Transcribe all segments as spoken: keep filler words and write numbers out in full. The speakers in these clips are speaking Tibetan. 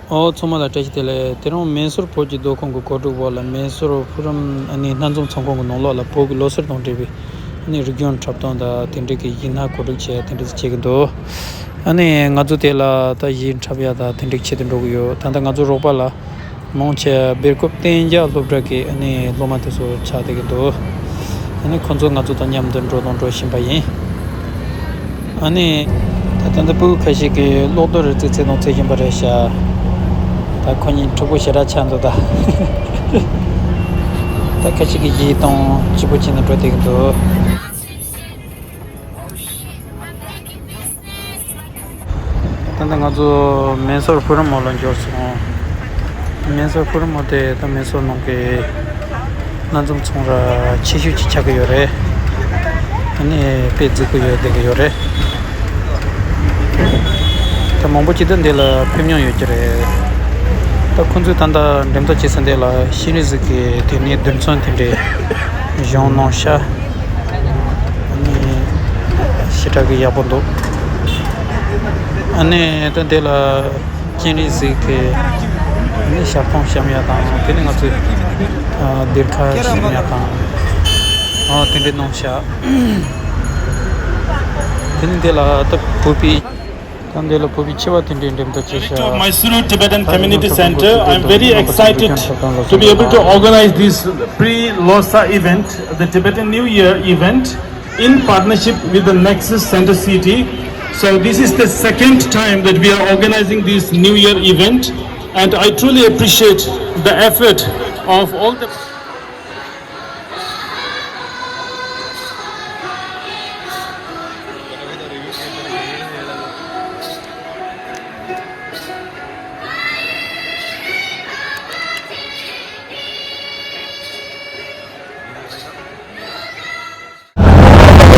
ཨོ། ཚང་མ་ལ་བཀྲ་ཤིས་བདེ་ལེགས། དེ་རིང་མེ་སོར་བོད་ཀྱི་སྡོད་ཁང་གི་གོ་སྒྲིག་འོག་ལ། མེ་སོར་ཕུག་རོན་ཨ་ནི་སྣ་འཛོམས་ཚོགས་ཁང་གི་ནང་ལོགས་ལ་བོད་ཀྱི་ལོ་གསར་དང་འབྲེལ་བའི་ཨ་ནི་རིག་གཞུང་འཁྲབ་སྟོན་དང་དེ་འབྲེལ་གྱི་ཡིག་སྣ་གོ་སྒྲིག་བྱས། དེ་འདྲ་བྱེད་ཀྱི་འདུག་ཨ་ནི་ང་ཚོ་དེ་ལ་ད་གཞས་འཁྲབ་ཡ་དང་དེ་འདྲའི་ཆེད་དུ་འགྲོ་གི་ཡོད། ད་ལྟ་ང་ཚོ་རོགས་པ་ལ་མང་ཆེ་སྦེལ་ཀོབ་གཏན་འཇགས་སློབ་གྲྭ་གི་ཨ་ནི་སློབ་མ་དེ་ཚོ་ཆགས་བསྡད་ཀྱི་འདུག་ཨ་ནི་ཁོང་ཚོ་ང་ཚོ་དང་མཉམ་དུ་འགྲོ་དང་འགྲོ་བཞིན་པ་ཡིན། ཨ་ནི། ད་ལྟ་འདི་ཕྲུ་གུ་ཁ་ཤས་ཀྱིས་གློག་རྡོ་རེ་བརྩིགས་བརྩིགས་དང་བརྩིགས་བཞིན་པ་རེད་ཤག་ད་ཁོ་གཉིས་འཁྲུག་པོ་ཞེ་དྲག་ཆགས་འདུག་ད། ད་ཁ་ཤས་ཀྱིས་གཞས་གཏོང་སྐྱིད་པོ་བྱས་ནས་འགྲོ་བསྡད་ཀྱི་འདུག་ད་ལྟ་ང་ཚོ་མེ་སོར་ཕུག་རོན་མོལ་ལ་འབྱོར་སོང་། མེ་སོར་ཕུག་རོན་མོལ་དེ་ད་མེ་སོར་ནང་གི་སྣ་འཛོམས་ཚོང་ར་ཆེ་ཤོས་ཅིག་ཆགས་ཀྱི་ཡོད་རེད། ཨ་ནི་དཔེ་རྫིག་པོ་ཡོད་བསྡད་ཀྱི་ཡོད་རེད། ད་མང་པོ་ཅིག་ད་འདི་ལ་ཕེབས་མྱོང་ཡོད་ཀྱི་རེད། ད་ཁོང་ཚོས་ད་ལྟ་འགྲེམས་སྟོན་བྱེད་ས་འདི་ལ་ཤེས་རིག་ཟིག་གི་དེ་ནས་རྡུལ་ཚོན་དེ་འདྲས་བཞེངས་གནང་ཤག་ཨ་ནི་ཞེ་དྲག་གི་ཡག་པོ་འདུག་ཨ་ནི་ད་འདི་ལ་སྤྱན་རས་གཟིགས་ཀྱི་ཨ་ནི་ཞལ་ཐང་བཤམས་ཡ་དང་། དེ་ནས་ང་ཚོས་ཨ་སྡེར་ཁ་བཤམས་ཡ་དང་། ཨ་དེ་འདྲས་གནང་ཤག་དེ་ནས་འདི་ལ་ད་བོད་པའི་ད་འདི་ལ་བོད་པའི་ཆེ་བ་དེ་འདྲས་འགྲེམས་སྟོན་བྱས་ཤག Director of Mysuru Tibetan Community Center, I'm very excited to be able to organize this pre-Losar event, the Tibetan New Year event, in partnership with the Nexus Center City. So this is the second time that we are organizing this New Year event, and I truly appreciate the effort of all the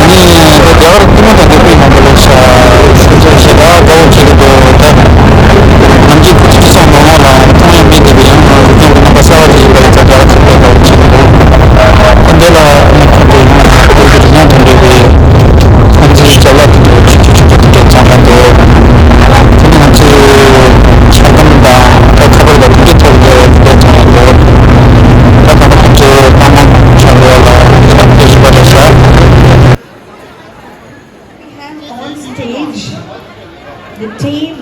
ནི་རྒྱ་གར་ཐུན་མོང་དང་འབྲེལ་བའི་ནང་དུ་ལོག་ཤ་ཤུགས་ཆེ་ཞེ་དྲག་དགའ་བོ་བྱེད་ཀྱི་འདུག་ད་ནམ་རྒྱུན་ཁོ་ཚོ་སྤྱི་ཚོགས་ནང་ལོགས་ལ་མཐོང་ཡ་མེད་བསྡད་པའི་ཡང་རིག་གཞུང་གི་རྣམ་པ་གསར་བ་ཞིག་ཡིན་པ་རེད། ད་རྒྱ་གར་ཚོ་དཔེ་དགའ་བོ་བྱེད་ཀྱི་འདུག་ད་འདི་ལ་ནི་ཁོང་ཚོས་ཡང་བོད་ཀྱི་རིག་གཞུང་དང་འབྲེལ་བའི་ཁོང་ཚོའི་ཅ་ལག་དེ་ཚོ་ཆུང་ཆུང་ཆུང་ཆུང་ཅིག་བརྩམས་པ་འདུག་དེ་ནི་ང་ཚོའི་འཆར་སྒམ་དང་ད་ཁ་པར་དང་དེ་འདྲའི་ཐོག་ནས་དེ་འདྲ་བརྩམས་པ་འདུག་ད་གང་ལྟར་ཁོང་ཚོའི་ཏང་མང་ཆེན་པོ་ལ་ཡི་རངས་བསྐྱར་ཞུ་བ་རེད་ཤག We have on stage the team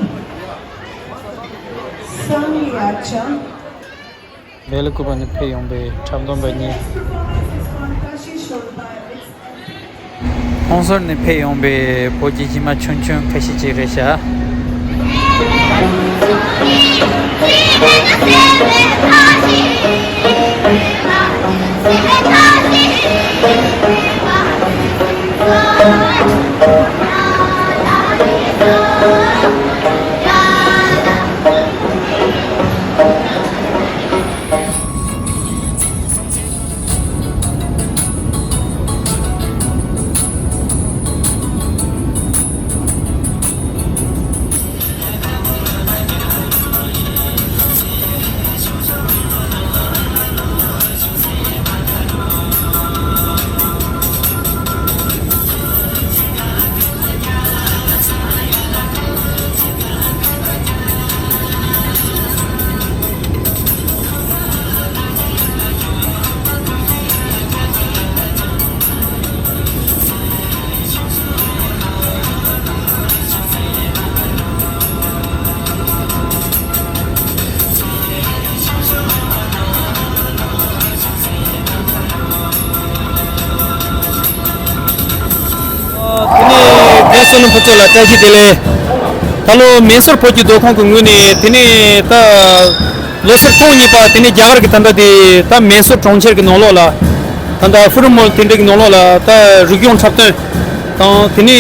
Sangyacha. སྦེལ་ཀོབ་ནས་ཕེབས་ཡོང་པའི་འཁྲབ་སྟོན་པ་གཉིས། ཧོང་སོར་ནས་ཕེབས་ཡོང་པའི་བོད་ཀྱི་གཞས་མ་ཆུང་ཆུང་ཁ་ཤས་ཅིག་རེད་ཤག་དེ་ནས་བོད་བསོད་ནམས་ཕུན་ཚོགས་ལ་བཀྲ་ཤིས་བདེ་ལེགས། ད་ལོ་མེ་སོར་བོད་ཀྱི་སྡོད་ཁང་གི་ངོས་ནས་དེ་ནས་ད་ལོ་སར་ཐེངས་གཉིས་པ་དེ་ནས་རྒྱ་གར་གྱི་ད་ལྟ་དེ་ད་མེ་སོར་གྲོང་ཁྱེར་གྱི་ནང་ལོགས་ལ་ད་ལྟ་ཕུ་རུ་མོལ་དེ་འདྲ་གི་ནང་ལོགས་ལ་ད་རིག་གཞུང་འཁྲབ་སྟོན་དང་དེ་ནས་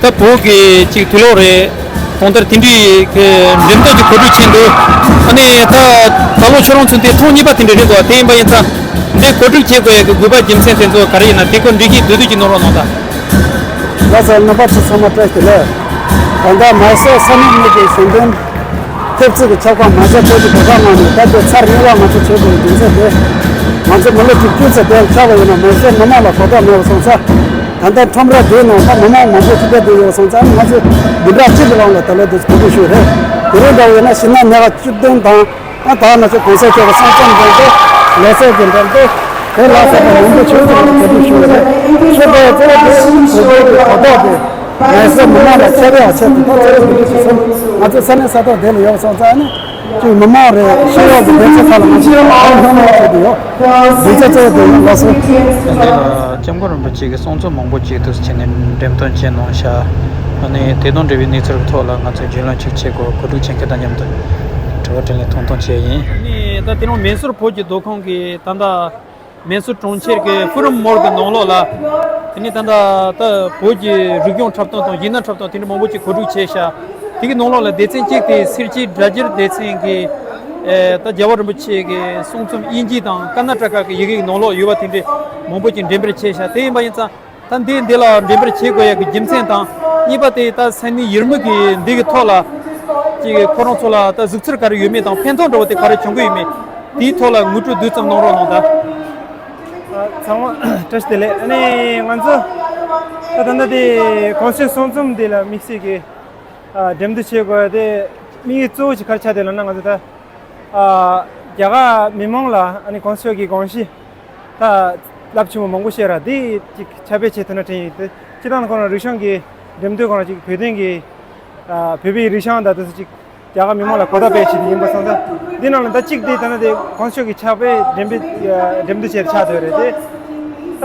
ད་བོད་ཀྱི་ཅིག་དུས་ལོག་རེད། གང་ལྟར་དེ་འདྲའི་གི་འགྲེམས་སྟོན་གྱི་གོ་སྒྲིག་བྱས་འདུག་ཨ་ནི་ད་ད་ལོ་ཁྱོད་རང་ཚོ་འདི་ཐེངས་གཉིས་པ་དེ་འདྲ་རེད་འདུག་དེ་ཡིན་པ་ཡིན་ཙང་འདི་གོ་སྒྲིག་བྱེད་དགོས་ཡ་གི་དགོས་པ་རྒྱུ་མཚན་དེ་ཚོ་ག་རེ་ཡིན་ན། དེ་སྐོར་འགྲེལ་བཤད་བསྡུས་བསྡུས་ཀྱི་གནང་རོགས་གནང་དང་། ལགས་སོ། རྣམ་པ་ཚོ་ཚང་མ་བཀྲ་ཤིས་བདེ་ལེགས། ད་ལྟ་མེ་སོར་ས་གནས་གཉིས་ཀྱི་གཞུང་དོན་ཐེབས་རྩ་གི་ཁྱབ་ཁོངས་མ་ཆེན་བོད་ཀྱི་སྡོད་ཁང་ནང་ནས་ད་ལྟའི་ཚར་གཉིས་པ་ང་ཚོ་བྱེད་དགོས་པའི་རྒྱུ་མཚན་དེ། ང་ཚོ་མི་ལོ་དྲུག་ཅུ་ཙམ་དེར་ཆགས་པ་ཡིན་ན་མེ་སོར་མི་མང་ལ་གོ་རྟོགས་མེད་པ་སོང་ཙང་། ད་ལྟ་ཁྲོམ་ར་དེའི་ནང་ད་མི་མང་མང་པོ་ཅིག་བསྡད་ཡོད་སོང་ཙང་། ང་ཚོས་བདུན་ཕྲག་གཅིག་གི་རིང་ལ་ད་ལོ་དེ་ཚོ་གོ་སྒྲིག་ཞུས་རེད། ཡིན་པ་ཡིན་ན་ཕྱི་ནང་ཉི་ཤུ་བདུན་དང་། ཨ་ད་ང་ཚོ་གོང་ས་མཆོག་གི་གསུང་རྩོམ་འདོན་ཐོ། ལོ་ཚོད་ཀྱི་འགྲེམས་སྟོན། དེ་ལ་སོགས་པ་མང་པོ་ཞིག་ཏུ་གྲ་སྒྲིག་ཞུས་ཡོད་རེད། ཞུ་བའི་གཙོ་བོ་དེ་བོད་པའི་གོ་རྟོགས་དེ་ངལ་གསོ་མི་དམངས་ལ་ཁྱབ་པའི་ཆེད་དུ་ད་གཙོ་བོ་དེ་འདྲ་ཞིག་སོང་། ང་ཚོ་ས་གནས་ས་ཐོག་དེ་ལ་ཡོད་སོང་ཙང་ནི་ཅིག་མི་དམངས་རེད། ཤེས་ཡོན་གྱི་སྡེ་ཚན་ཁག་ལ་ང་ཚོས་ཨང་སྙོམས་བྱས་ཏེ་ཡོད། ལས་བྱ་གཙོ་བོ་དེ་ཡིན། ལགས་སོ། ད་ལྟ་སྐྱབས་མགོན་རིན་པོ་ཆེ་གི་གསུང་རྩོམ་མང་པོ་ཅིག་ཏུ་བྱས་ནས་འགྲེམས་སྟོན་བྱས་གནང་ཤག་ཨ་ནི་དེ་དང་འབྲེལ་བའི་གནས་ཚུལ་གྱི་ཐོག་ལ་ང་ཚོས་རྒྱུས་ལོན་ཅིག་བྱེད་དགོས་གོ་སྒྲིག་བྱེད་མཁན་དང་མཉམ་དུ་དྲི་བ་དྲིས་ལན་ཐུང་ཐུང་བྱས་ཡིན། ཨ་ནི་ད་དེ་རིང་མེ་སོར་བོད་ཀྱི་སྡོད་ཁང་གི་ད་ལྟ་མེ་སོར་གྲོང་ཁྱེར་གྱི་ཧྥུ་རུམ་མོལ་གྱི་ནང་ལོགས་ལ། དེ་ནས་ད་ལྟ་ད་བོད་ཀྱི་རིག་གཞུང་འཁྲབ་སྟོན་དང་གཞས་སྣ་འཁྲབ་སྟོན་དེ་འདྲ་མང་པོ་ཅིག་གོ་སྒྲིག་བྱས་ཤག་དེ་གི་ནང་ལོགས་ལ་སྡེ་ཚན་གཅིག་དེ་སེར་བྱེས་སྒྲ་སྒྱུར་སྡེ་ཚན་གྱི་ཨེ་ད་རྒྱལ་བ་རིན་པོ་ཆེ་གི་གསུང་རྩོམ་དབྱིན་ཇི་དང་ཀར་ནཱ་ཊ་ཀ་གི་ཡི་གེ་གི་ནང་ལོགས་ཡོད་པ་དེ་འདྲ་མང་པོ་ཅིག་འགྲེམས་སྤེལ་བྱས་ཤག་དེ་ཡིན་པ་ཡིན་ཙང་ད་འདི་འདི་ལ་འགྲེམས་སྤེལ་བྱེད་དགོས་ཡ་གི་རྒྱུ་མཚན་དང་། གཉིས་པ་དེ་ད་ས་གནས་ཡུལ་མི་གི་འདི་གི་ཐོག་ལ་ཅིག་ཁོ་རང་ཚོ་ལ་ད་གཟིགས་ཚུལ་ག་རེ་ཡོད་མེད་དང་ཕན་ཐོགས་འདྲ་བོ་དེ་ག་རེ་བྱུང་གི་ཡོད་མེད། དེའི་ཐོག་ལ་ངོ་སྤྲོད་བསྡུས་ཙམ་གནང་རོགས་གནང་ད། ཚང་མ་བཀྲ་ཤིས་བདེ་ལེགས། ཨ་ནི་ང་ཚོ་ད་ད་ལྟ་དེ་གོང་ས་མཆོག་གསུང་རྩོམ་དེ་ལ་དམིགས་བསལ་གྱི་འགྲེམས་སྟོན་བྱེད་དགོས་དེ་དམིགས་ཡུལ་གཙོ་བོ་ཞིག་ག་རེ་ཆགས་བསྡད་ལབ་ན། ང་ཚོ་ད་རྒྱ་གར་མི་མང་ལ་ཨ་ནི་གོང་ས་མཆོག་གི་དགོངས་གཞི་ད་རླབས་ཆེན་པོ་མང་པོ་བཤད་ར་དེ་ཅིག་ཁྱབ་སྤེལ་བྱེད་ཐུབ་ན་དྲན་ཡོད་དེ། སྤྱིར་བཏང་ཁོ་རང་རིག་གཞུང་གི་འགྲེམས་སྟོན་ཁོ་རང་ཅིག་བོད་དོན་གྱི་བོད་པའི་རིག་གཞུང་དང་དེ་ཚོ་ཅིག་རྒྱ་གར་མི་མང་ལ་གོ་བརྡ་སྤེལ་བྱེད་དུ་ཡིན་པ་སོང་ཙང་། འདི་ནང་ལ་ད་གཅིག་དེ་ད་ནི་དེ་གོང་ས་མཆོག་གི་ཕྱག་དཔེ་འགྲེམས་སྤེལ་འགྲེམས་སྟོན་བྱས་ཆགས་བསྡད་རེད་དེ། ད་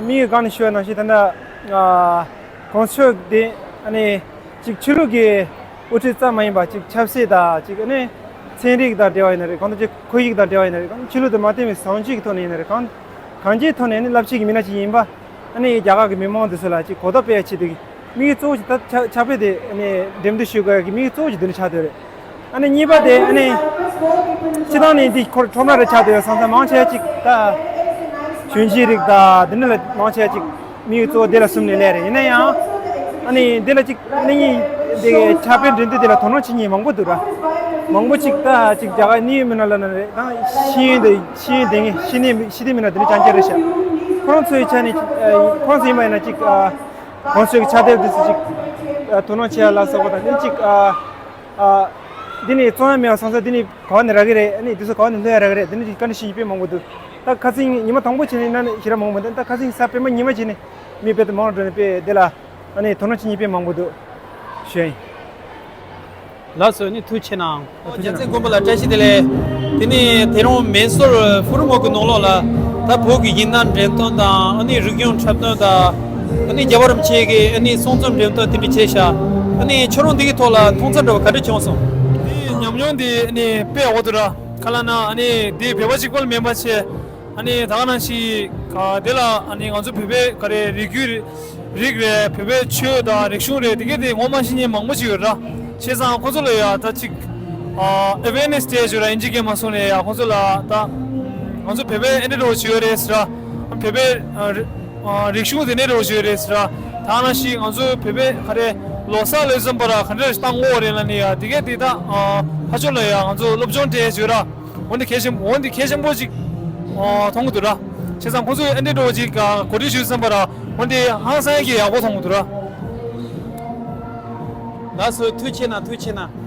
དམིགས་ཡུལ་སྒང་ནས་ཞུ་བ་ནང་བཞིན་ད་ལྟ་གོང་ས་མཆོག་དེ་ཨ་ནི་ཅིག་ཆོས་ལུགས་ཀྱི་དབུ་ཁྲིད་ཙམ་མ་ཡིན་པ་ཅིག་ཆབ་སྲིད་དང་ཅིག་ཨ་ནི་ཚན་རིག་དང་འབྲེལ་བ་ཡིན་ན་རེད། གང་ལྟར་ཅིག་ཁོར་ཡུག་དང་འབྲེལ་བ་ཡིན་ན་རེད། གང་ཆོས་ལུགས་དང་མ་བརྟེན་པའི་བཟང་སྤྱོད་ཀྱི་ཐོག་ནས་ཡིན་ན་རེད། གང་གང་ཅིའི་ཐོག་ནས་ནི་རླབས་ཆེན་གྱི་མི་སྣ་ཅིག་ཡིན་པ། ཨ་ནི་རྒྱ་གར་གྱི་མི་མང་འདི་ཚོ་ལ་ཅིག་གོ་བརྡ་སྤེལ་ཡ་ཆེད་དུ་དམིགས་ཡུལ་གཙོ་བོ་ཞིག་ད་ཕྱག་ཕྱག་དཔེ་དེ་ཨ་ནི་འགྲེམས་སྟོན་ཞུ་དགོས་ཡ་གི་དམིགས་ཡུལ་གཙོ་བོ་ཞིག་འདི་ནས་ཆགས་བསྡད་རེད། ཨ་ནི་གཉིས་པ་དེ་ཨ་ནི་སྤྱི་བཏང་ནས་འདི་ཁོར་ཁྲོམ་ར་རེ་ཆགས་བསྡད་ཡོད་སོང་ཙང་མང་ཆེ་ཅིག་ད་གཞོན་སྐྱེས་རིགས་ད་འདི་འདྲ་ལ་མང་ཆེ་ཅིག་དམིགས་ཡུལ་གཙོ་བོ་དེ་ལ་བཟུང་ནས་སླེབས་རེད། ཡིན་ན་ཡང་ཨ་ནི་འདི་ལ་ཅིག་ཨ་ནི་འདི་ཕྱག་དཔེ་འགྲེམས་སྟོན་དེ་ལ་དོ་སྣང་བྱེད་མཁན་མང་པོ་འདུག་ར། མང་པོ་ཅིག་ད་ཅིག་རྒྱ་གར་གནད་ཡོད་མི་སྣ་ལབ་ན་རེད། ད་ཤེས་ཡོན་དེ་ཤེས་ཡོན་ལྡན་མཁན་ཤེས་ནས་ཤེས་ལྡན་མི་སྣ་དེ་འདྲ་རྐྱང་རྐྱང་རེད་ཤག་ཁོ་རང་ཚོའི་ཆ་ནས་ཨ་ཁོ་རང་ཚོ་ཡིན་པ་ཡིན་ན་ཅིག་ཨ་གོང་ས་མཆོག་གི་ཕྱག་དེབ་དེ་ཚོ་ཅིག་ཨ་དོ་སྣང་བྱེད་ཡ་ལ་སོགས་པ་དང་ཨ་ནི་ཅིག་ཨ་ཨ་འདི་ནས་བཙོང་ཡ་མེད་པ་སོང་ཙང་འདི་ནས་ག་བ་ནས་རག་གི་རེད། ཨ་ནི་དེ་ཚོ་ག་བ་ནས་ལྷོད་ཡ་རག་གི་རེད། འདི་ནས་ཅིག་བཀའ་འདྲི་ཞུ་མཁན་དཔེ་མང་པོ་འདུག་ད་ཁ་སང་ཉི་མ་དང་པོ་བྱས་ནས་ན་ནས་ཞེ་དྲག་མང་པོ་འདུག་ད་ཁ་སང་གཟའ་སྤེན་པ་ཉི་མ་བྱས་ནས་མི་དཔེ་དེ་མང་རུ་འགྲོ་ནས་དཔེ་དེ་ལ་ཨ་ནི་དོ་སྣང་བྱེད་མཁན་དཔེ་མང་པོ་འདུག་ཞུ་ཡ་ཡིན། ལགས་སོ། ཨ་ནི་ཐུགས་རྗེ་ཆེ་གནང་། ཨོ་རྒྱལ་མཚན་མགོན་པོ་ལགས་བཀྲ་ཤིས་བདེ་ལེགས། དེ་ནས་དེ་རིང་མེ་སོར་ཧྥུ་རུ་མོ་གི་ནང་ལོགས་ལ་ད་བོད་ཀྱི་གཞས་སྣ་འགྲེམས་སྟོན་དང་ཨ་ནི་རིག་གཞུང་འཁྲབ་སྟོན་དང་ཨ་ནི་རྒྱལ་བ་རིན་པོ་ཆེ་གི་ཨ་ནི་གསུང་རྩོམ་འགྲེམས་སྟོན་དེ་འདྲ་བྱས་ཤག་ཨ་ནི་ཁྱོད་རང་འདི་གི་ཐོག་ལ་མཐོང་ཚུལ་འདྲ་བ་ག་འདྲ་བྱུང་སོང་། འདི་ཉམས་མྱོང་འདི་ཨ་ནི་དཔེ་ཡག་པོ་འདུག་ར། ག་ལབ་ན་ཨ་ནི་འདི་བོད་པ་གཅིག་པོ་ལ་མིན་པ་བྱས། ཨ་ནི་ད་ག་ནང་བཞིན་ག་དེ་ལ་ཨ་ནི་ང་ཚོ་བོད་པའི་ག་རེ་རིགས་རྒྱུད་རིགས་རེད། བོད་པའི་ཆོས་དང་རིག་གཞུང་རེད། དེ་གས་དེ་ངོ་མ་ཤེས་མཁན་མང་པོ་ཅིག་ཡོད་ར། བྱས་ཙང་ཁོ་ཚོ་ལ་ཡ་ད་ཅིག་ཨ་ཨེ་ཝེར་ནེ་སི་སྤྲད་ཡོད་ར། ཨིན་ཇི་སྐད་མ་སོང་ནས་ཡ་ཁོ་ཚོ་ལ་ད་ང་ཚོ་བོད་པའི་ཨེ་འདྲ་འདྲ་བོ་ཅིག་ཡོད་རེད་ཟེར་ར། བོད་པའི་ཨ་རི་ཨ་རིག་གཞུང་དེ་འདྲ་འདྲ་བོ་ཅིག་ཡོད་རེད་ཟེར་ར། ད་ག་ནང་བཞིན་ང་ཚོ་བོད་པའི་ག་རེ་ལོ་གསར་ལ་ཙམ་པ་ར་ག་འདྲ་ཞིག་བཏང་དགོས་རེད་ལབ་ནས་ཡ་དེ་གས་དེ་ད་ཨ་ཕར་ཕྱོགས་ལ་ཡ་ང་ཚོ་སློབ་སྦྱོང་སྤྲད་ཡོད་ར། འོན་ཏེ་གལ་ཆེན་འོན་ཏེ་གལ་ཆེན་པོ་ཅིག་ཨོ་མཐོང་གི་འདུག་ར། བྱས་ཙང་ཁོ་ཚོས་ཨེ་འདྲའི་འདྲ་བོ་ཅིག་ག་གོ་སྒྲིག་ཞུས་ཙམ་པ་ར་འོན་ཏེ་ཧང་སང་གི་ཡག་པོ་མཐོང་གི་འདུག་ར། ལགས་སོ། ཐུགས་རྗེ་ཆེ་གནང་། ཐུགས་རྗེ་ཆེ་གནང་།